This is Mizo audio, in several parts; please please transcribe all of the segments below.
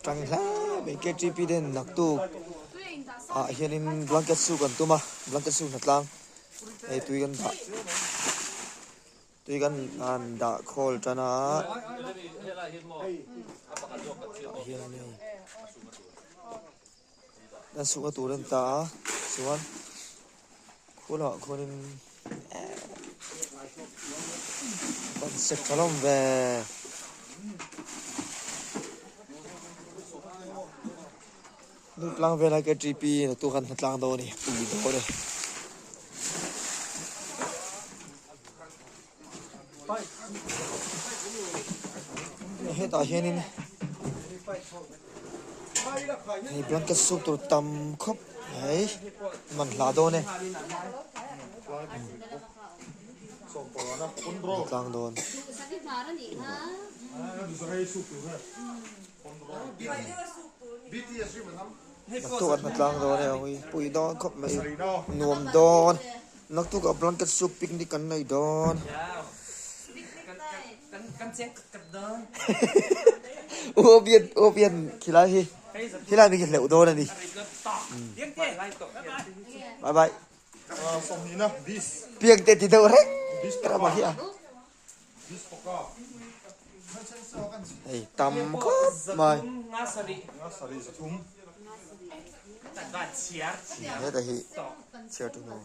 Tang hle mai KTP ten naktuk ah hianin blanket suk an tum a blanket suk hnatlang hei tui kan dah tui kan han dah khawl tan a tah hian hei an sukna tur a ni ta a chuan khulah khuanin an sek tha hlawm ve. Nu tlang vel a KTP naktuk khan hnatlang dawn a ni pui dawn e. Hetah hianin hei blanket suk tur tam khawp mai man hla dawn e tlang dawn. Naktuk an tlang dawn e awii pui dawn khawp mai nuam dawn. Naktuk ah blanket soup picnic kan nei dawn. U Obian U Obian khilai hi khilai mi khi hleuh dawn a ni. Bye bye. Piang te ti deuh reng rama hi a. Hei tam khawp mai. Heta hi chhiar tu hnu.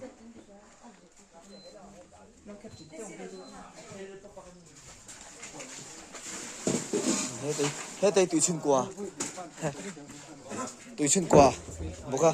Heta hi heta hi tuichhun kua tuichhun kua bawk a.